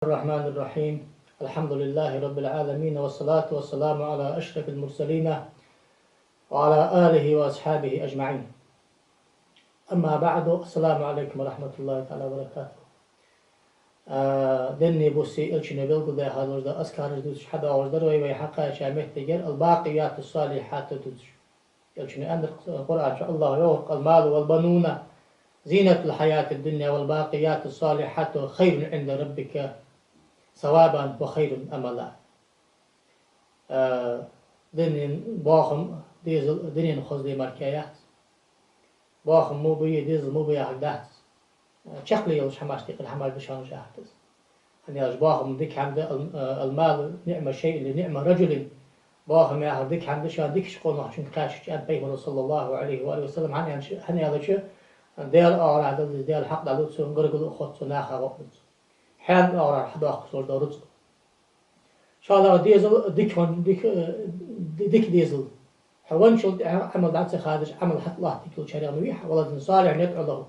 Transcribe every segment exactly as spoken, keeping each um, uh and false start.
الرحمن الرحيم. الحمد لله رب العالمين، والصلاة والسلام على أشرف المرسلين وعلى آله وأصحابه أجمعين. أما بعد، السلام عليكم ورحمة الله تعالى وبركاته. А, денна, бусса Элчано белгалдаьха долаш да, азкараш дувцаш хьадоагӀаш дар вай, вай хьакхаьча моттигера الباقيات الصالحات дувцаш. Элчано аьннад Къуръан чу: الله يغرق المال والبنون زينة الحياة الدنيا والباقيات الصالحات خير عند ربك ثوابا وخير أملا. А, дунен бахам, дезал дунен хоза де мара кхы яц. Бахам мо ба е дезал мо ба яхар дац. Чаккхе йолаш хӀамаш, тикхира хӀамаш да шоана яхар да из. ХӀана аьлча бахам дика хӀама да, ал-, а, المال نعم شيء لنعم رجل. Бахам яхар дика хӀама да шоана дикача къонахчунга кхаьчача, аьннад Пайхамаро, صلى الله عليه وآله وسلم, хӀана аьлча, хӀана аьлча Даьла оагӀорахьа дала деза, Даьла хьакъ дӀалу цо, гаргало а хов цо, наха гӀо а ду цо. Хьаьна оагӀорахьа хьадоаккхаш дола рузкъа. ШоллагӀа, дезал дика хӀама, дика, э, ди-, дика дезал. Хьо венначул тӀехьагӀа Ӏамал дӀа ца хадаш, Ӏамал хьатӀалаттаргйолчарех ма вий хьо, ولد صالح يدعو له.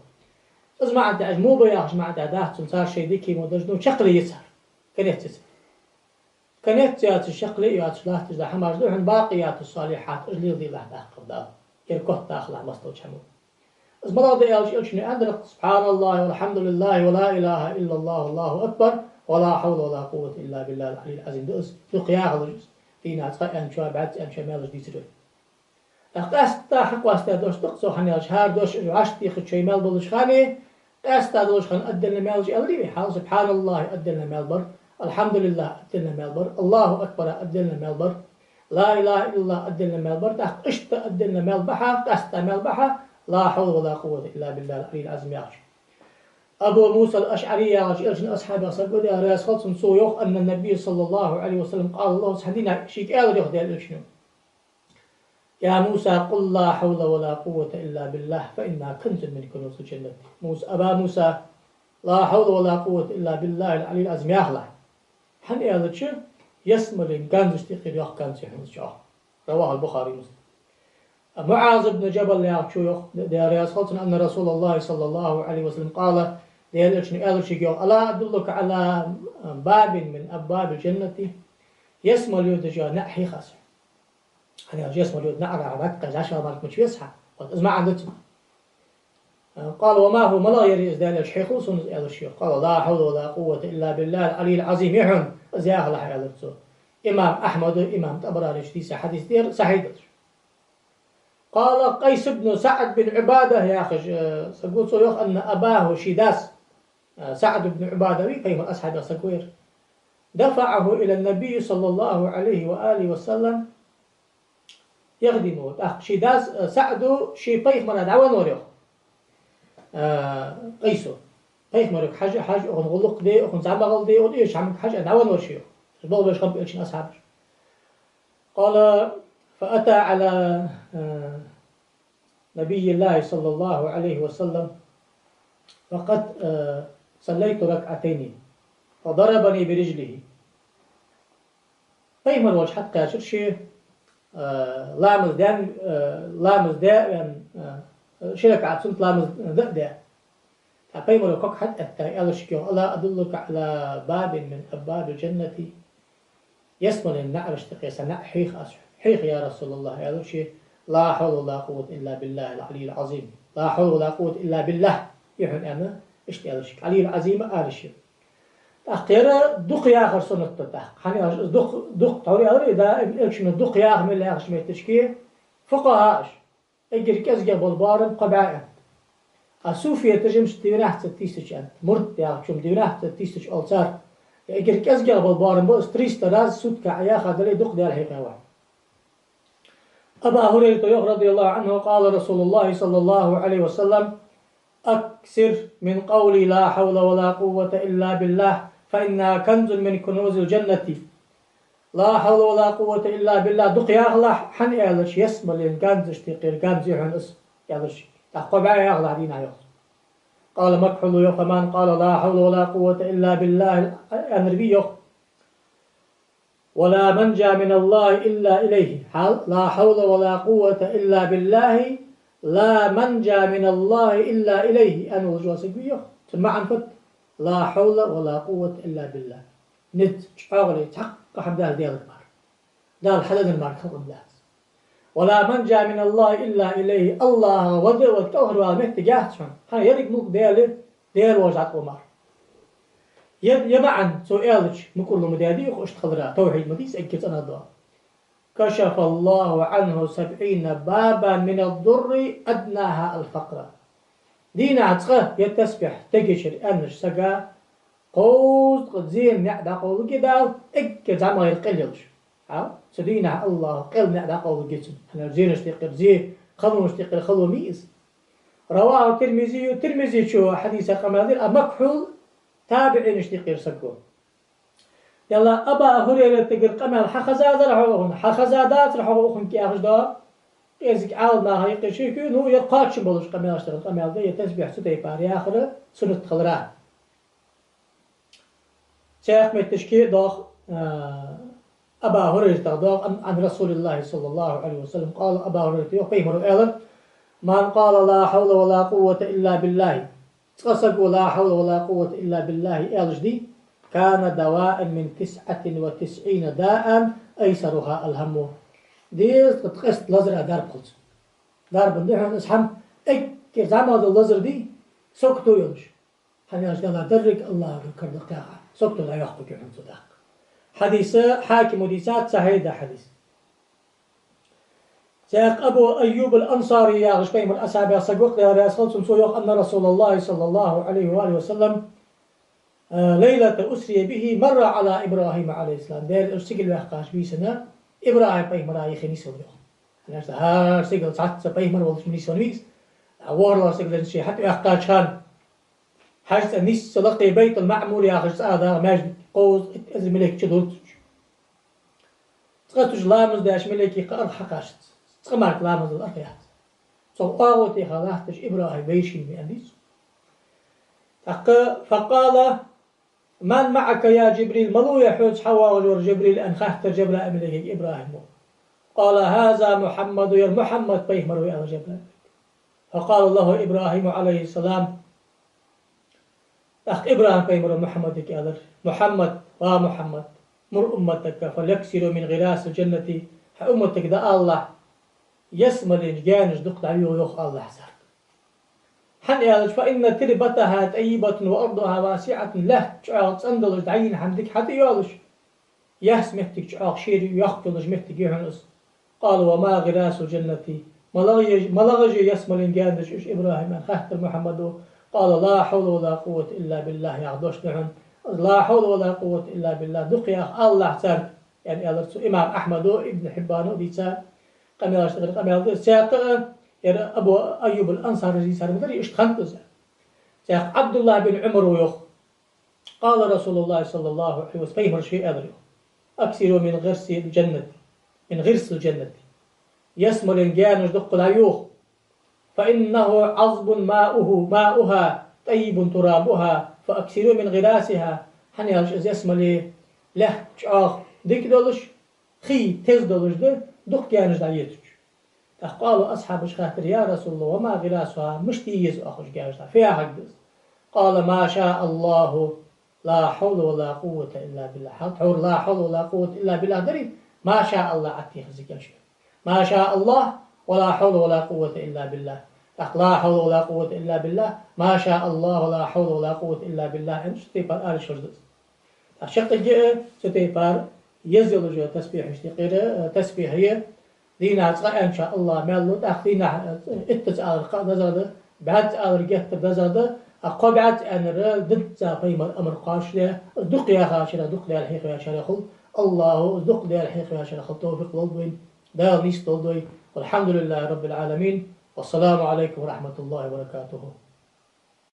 Из маӀан тӀехь, мо ба яхача маӀан тӀехь дац цун, цар шоай дика хӀама деш, ну, чаккхе я цар. Конец я цар. Конец яцаш, чаккхе а йоацаш латташ да хӀамаш да хьона бакъияту салихьат, уж леладелахь, даккхар Дала. Ер котдаккхалахь массадолча хӀамал. Из малагӀа да аьлча, Элчано аьннадар: سبحان الله والحمد لله ولا إله إلا الله والله أكبر ولا حول ولا قوة إلا بالله العلي العظيم. Да из, дукха яхалаш из, дийнахьа цкъа аьнначоа, бӀаьзза аьнначоа маьлаш дийцар вай. ТӀаккха къаьстта хьакъоастадаь дош да-кх цо, хӀана аьлча хӀара дош вӀаштӀехьа шоай маьл болча хана, къаьстта долча хана отдельно маьлаш аьлар вай, хьал سبحان الله отдельно маьл бар, الحمد لله отдельно маьл бар, الله أكبر отдельно маьл бар, لا إله إلا الله отдельно маьл бар, тӀаккха иштта отдельно маьл бахьа, къаьстта маьл бахьа, لا حول ولا قوة إلا بالله العلي العظيم яхача. Абу Муса ал-АшӀари яхача Элчан асхьабех саг ва, Даьла раьза хилва цунна, цо йоах: أن النبي صلى الله عليه وسلم قال له, цхьан дийнахьа шийга аьлар йоах Даьла Элчано: يا موسى قل لا حول ولا قوة إلا بالله فإنها كنز من كنوز الجنة. Муса, Аба Муса, لا حول ولا قوة إلا بالله العلي العظيم яхалахь. ХӀана аьлча, ялсмален ганзашта юкъера йоккха ганз я хьона из, чӀоагӀа. رواه البخاري ومسلم. МуӀаз ибн Джабал яхачо йоах, Даьла раьза хилва цунна, أن رسول الله صلى الله عليه وسلم قال, Даьла Элчано аьлар шийга йоах: ألا أدلك على باب من أبواب الجنة؟ Ялсмале йодача наӀа хьех аз хьона? ХӀана аьлча ялсмале йода наӀарах дӀакхаьча, дӀачуяла мара мича веза хьо? Вот из маӀан да цун. قال: وما هو, малагӀа я ер из, Даьла Элча, хьехал сона из, аьлар ше йоах. قال: لا حول ولا قوة إلا بالله العلي العظيم я хьона из, яхалахь, аьлар цо. Имам Ахьмада, имам ТӀабаранеча дийца хьадис да ер, сахьихь долаш. قال قيس بن سعد بن عبادة яхаш, э, саг ва, цо йоах: أن أباه, ший дас, э, СаӀд ибн Ӏубада вий, Пайхамара асхьабех саг ва ер, دفعه إلى النبي صلى الله عليه وآله وسلم يخدمه. ТӀаккха ший дас, э, СаӀда ше Пайхамара дӀавеннавар йоах, э, Къайсо. Пайхамарга хьажа, хьажа, укхун гӀулакх де, укхун зӀамагӀал де, укхун эшача хӀаманга хьажа, дӀавеннавар ше йоах. Уж болх беш хиннаб Элчан асхьабаш. قال: فأتى على, э, نبي الله صلى الله عليه وسلم وقد, э, صليت ركعتين فضربني برجله. Пайхамар волча хьатӀакхаьчар ше, э, ламаз даь, э, ламаз даь, э, ши ракаӀат суннат ламаз да а даь. ТӀаккха Пайхамара ког хьатӀаэтта аьлар шийга йоах: ألا أدلك على باب من أبواب الجنة؟ Ялсмален наӀарашта юкъера цхьа наӀ хьех аз хьона? Хьех, я РасулаллахӀ, аьлар ше. لا حول ولا قوة إلا بالله العلي العظيم. لا حول ولا قوة إلا بالله я хьона, аьнна, иштта аьлар шийга. العلي العظيم аьлар ше. ТӀаккха ер дукха яхар суннат да тӀаккха. ХӀана аьлча из дукха, дукха, тхьовра аьлар вай, даим Элчано дукха яха мел яхача метташка фукъахӀаш эггара кӀезигагӀа бола боарам кхо бӀаь я аьннад. А суфеташа-м двенадцать тысяч аьннад. Мурд яхачо-м двенадцать тысяч оал цар. Эггара кӀезигагӀа бола боарам ба из, триста раз в сутки Ӏа яха дале, дукха Даьла хьехаву хьо. Абу Хурайрата йоах, رضي الله عنه, قال رسول الله صلى الله عليه وسلم: أكثر من قول لا حول ولا قوة إلا بالله فإنها كنز من كنوز الجنة. لا حول ولا قوة إلا بالله дукха яхалахь, хӀана аьлча ялсмален ганзашта юкъера ганз я хьона из, аьлар ше. ТӀаккха кхо бӀаь яхалахь дийнахьа, йоах. قال مكحول, йоах, من قال لا حول ولا قوة إلا بالله, аьннар вий, йоах, ولا منجا من الله إلا إليه. Хьал, لا حول ولا قوة إلا بالله، لا منجا من الله إلا إليه аьнна волаш вола саг вий, йоах. Цун маӀан фуд? لا حول ولا قوة إلا بالله. Низ, чӀоагӀо, цхьаккха хӀама дац Даьлага мара. Дала хьалелар мара халкъа дац. ولا منجا من الله إلا إليه. АллахӀах вада а вада кӀалхарвала моттиг яц хьона. Хьа еррига мулк Даьла, Даьла волча дӀатӀавала мара. Е, е маӀан цо аьлча, мукӀарло ма даьдий укхо иштта хилара, тавхьид ма дий из эггара цӀена дола. كشف الله عنه سبعين بابا من الضر أدناها الفقر. Дийнахьа цкъа ер тасбихь стега чура аьннача сага кхузткъа зен наӀар дӀакъовларгья Дала, эггара зӀамагӀа ер къел йолаш. Хьа? Цу дийнахьа АллахӀа къел наӀар дӀакъовларгья цун. ХӀана аьлча зенашта юкъера зе, халонашта юкъера хало ма йий из. رواه الترمذي, Тирмизечо хьадиса къамаьл дир, а макхьул табиӀинашта юкъера саг ва. Ялла, Аба ХӀурайратагара къамаьл хьахезадар хьога укхун, хьахезадацар хьога укхун кӀаьхаш да. КӀезига Ӏаламнаха юкъе шеко, ну, ер кхоачам болаш къамаьлаш тӀара къамаьл да, ер тасбихь цу тайпара яхар суннат хилара. Цхьаькха метташка доагӀа, а, Аба ХӀурайратах доагӀа, عن، عن رسول الله صلى الله عليه وسلم قال, Аба ХӀурайрата йоах, пайхамара аьлар: من قال لا حول ولا قوة إلا بالله. Цкъа саго لا حول ولا قوة إلا بالله аьлча дий, كان دواء من تسعة وتسعين داء أيسرها الهم. Дезткъа ткъеста лазара дарба хул цунна. Дарба да хьона из хӀама, эггара зӀамагӀа дола лазар дий, сагото йолаш. ХӀана аьлча Дала деррига АллахӀагара карадаккха, сагото дӀайоаккхаргья хьона цо тӀаккха. Хьадис Хьакима дийцад, сахьихь да хьадис. Цхьаькха Абу Айюб ал-Ансари яхаш пайхамара асхьабех саг ва, Даьла раьза хилва цунна, цо йоах: أن رسول الله صلى الله عليه وآله وسلم، а, ليلة أسري به مر على إبراهيم عليه السلام. Даьла элча сигала ваьккхача бийсана ИбрахӀим пайхамара юхе нисвеннав йоах. ХӀана аьлча хӀара сигала цхьацца пайхамар волча нисвенна веза, а ворхӀлагӀча сигаланца ше хьатӀаваьккхача хана, Хьажа цӀа нийсса лакхе Байтул-МаӀмур яхаш цӀа дагӀа маьждиг, кхузткъа итт эзар малейк чу дувц цу чу. Цкъа цу чу ламаз деш малейкий кхы аргӀа хьакхачац. Цкъа мара ламаз дала аргӀа яц. Цу оагӀув тӀа латташ ИбрахӀим вайшийна ма аьннадий цо. ТӀаккха: فقال: من معك يا جبريل؟ Малув я хьоца хьавоагӀаш вар, Жабраил, аьнна хаттар Жабраил малейкага ИбрахӀима. قال: هذا محمد, ер Мухьаммад пайхамар ва, аьлар Жабраил малейка. فقال له إبراهيم عليه السلام. ТӀаккха ИбрахӀим пайхамара Мухьаммадага аьлар: محمد, ва Мухьаммад, مر أمتك فليكثروا من غراس الجنة, хьа умматага дӀаалалахь, ялсмален гаьнаш дукха дӀайоха йоах алалахь царга. ХӀана аьлча, فإن تربتها طيبة وأرضها واسعة, лаьтта чӀоагӀа цӀена долаш, дӀайийна хӀама дика хьатӀайоалаш, яхь моттиг чӀоагӀа шера йоккха йолаш моттиг я хьона из. قال: وما غراس الجنة؟ МалагӀа я, малагӀаш я ялсмален гаьнаш уж, ИбрахӀим, аьнна хаттар Мухьаммада. قال: لا حول ولا قوة إلا بالله, яха дош да хьона. Из لا حول ولا قوة إلا بالله дукха яха алалахь царга, аьнна аьлар цо. Имам Ахьмада, Ибн Хьиббана дийца къамаьлаш тӀара къамаьл да. Цхьаькха а ер Абу Айюб ал-Ансари дийцар ма дарий, иштта хиннад из. Цхьаькха Ӏабдуллахь бин Ӏумара йоах: قال رسول الله صلى الله عليه وسلم, пайхамара ше аьлар йоах: أكثروا من غرس الجنة، من غرس الجنة. Ялсмален гаьнаш дукха дӀайоха. فإنه عذب ماؤه، ماؤها طيب ترابها، فأكثروا من غراسها. ХӀана аьлча из ялсмале лаьтта чӀоагӀа дика долаш, хий теза долаш да, дукха гаьнаш дӀаецача. ТӀаккха къалу асхьабаша хаьттар: يا رسول الله، وما غراسها؟ Мишта е еза оаха уж гаьнаш дӀа? Фу яхилга да из? قال: ما شاء الله، لا حول ولا قوة إلا بالله. Хьал тхьовра لا حول ولا قوة إلا بالله дарий, ما شاء الله Ӏаттийха еза кӀел шоай. ما شاء الله ولا حول ولا قوة إلا بالله. ТӀаккха لا حول ولا قوة إلا بالله، ما شاء الله ولا حول ولا قوة إلا بالله аьнна, цу тайпара ала йиш йолаш да из. ТӀаккха чакхдаргья а, цу тайпара еза йолаш йола тасбихьашта юкъера, э, тасбихь я, дийнахьа цкъа аьнначоа АллахӀ маьл лу, тӀаккха дийнахьа, э, иттаза алар кхы а дезагӀа да, бӀаьзза алар геттара дезагӀа да, а кхо бӀаьзза аьннар дизза пайхамара амар кхоачашде, из дукха яхачарех, дукха Даьла хьехаваьчарех хул, АллахӀа из дукха Даьла хьехаваьчарех хила товфикъ лолда вайна, Дала нийсдолда вай. والحمد لله رب العالمين. والسلام عليكم ورحمة الله وبركاته.